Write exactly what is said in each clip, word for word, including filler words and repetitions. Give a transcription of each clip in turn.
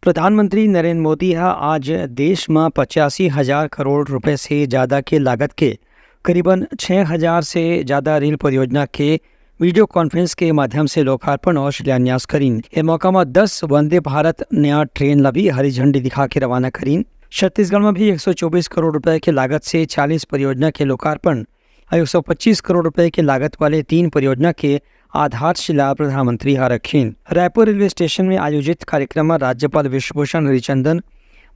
प्रधानमंत्री नरेंद्र मोदी ह आज देश म पचासी हजार करोड़ रुपए से ज्यादा के लागत के करीबन छह हजार से ज्यादा रेल परियोजना के वीडियो कॉन्फ्रेंस के माध्यम से लोकार्पण और शिलान्यास करीन। ए मौका म दस वंदे भारत नया ट्रेन ला भी हरी झंडी दिखा के रवाना करीन। छत्तीसगढ़ में भी एक सौ चौबीस करोड़ रुपए के लागत से चालीस परियोजना के लोकार्पण और एक सौ पच्चीस करोड़ रुपए के लागत वाले तीन परियोजना के आधारशिला प्रधानमंत्री ह रखीन। रायपुर रेलवे स्टेशन में आयोजित कार्यक्रम में राज्यपाल विश्वभूषण हरिचंदन,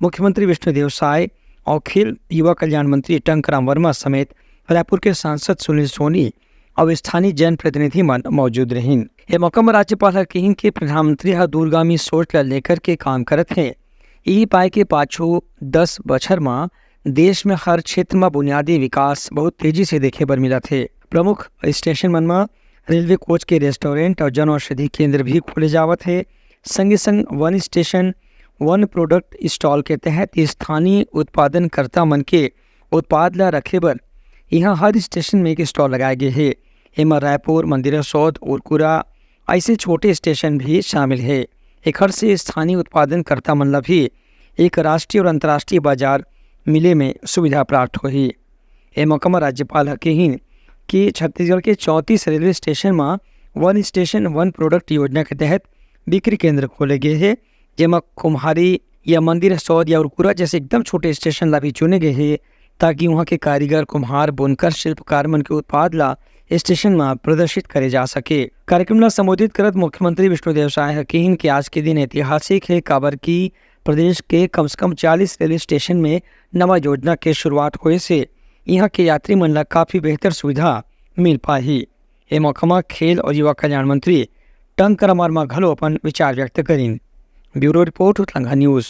मुख्यमंत्री विष्णुदेव साय और खेल युवा कल्याण मंत्री टंकराम वर्मा समेत रायपुर के सांसद सुनील सोनी और स्थानीय जनप्रतिनिधि मन मौजूद रहिन। ए मौका म राज्यपाल ह कहिन कि प्रधानमंत्री ह दूरगामी सोच ल लेकर के काम करत हे। इही पाय के पाछू दस बछर म देश में हर क्षेत्र म बुनियादी विकास बहुत तेजी से देखे बर मिलत हे। प्रमुख स्टेशन मन म रेलवे कोच के रेस्टोरेंट और जन औषधि केंद्र भी खोले जावत हे। संगे संग वन स्टेशन वन प्रोडक्ट स्टॉल के तहत स्थानीय उत्पादनकर्ता मन के उत्पाद ला रखे बर इहां हर स्टेशन में एक स्टॉल लगाए गे हे। एमा रायपुर, मंदिर हसौद, उरकुरा ऐसे छोटे स्टेशन भी शामिल हे। एखर से स्थानीय उत्पादनकर्ता मन ला भी एक राष्ट्रीय और अंतर्राष्ट्रीय बाजार मिले में सुविधा प्राप्त होही। ए मौका म राज्यपाल ह कहिन कि छत्तीसगढ़ के चौंतीस रेलवे स्टेशन म वन स्टेशन वन प्रोडक्ट योजना के तहत बिक्री केंद्र खोले गे हे, जेमा कुम्हारी या मंदिर हसौद या उरकुरा जैसे एकदम छोटे स्टेशन ला भी चुने गे हे, ताकि उहाँ के कारीगर, कुम्हार, बुनकर, शिल्पकार मन के उत्पाद ला स्टेशन म प्रदर्शित करे जा सके। कार्यक्रम ला संबोधित करत मुख्यमंत्री विष्णुदेव साय ह किहिन कि आज के दिन ऐतिहासिक हे, काबर कि प्रदेश के कम से कम चालीस रेलवे स्टेशन में नवा योजना के शुरुआत होए से इहाँ के यात्री मन ला काफी बेहतर सुविधा मिल पाही। ए मौका म खेल और युवा कल्याण मंत्री टंकराम वर्मा घलो अपन विचार व्यक्त करिन। ब्यूरो रिपोर्ट, उतलंघा न्यूज।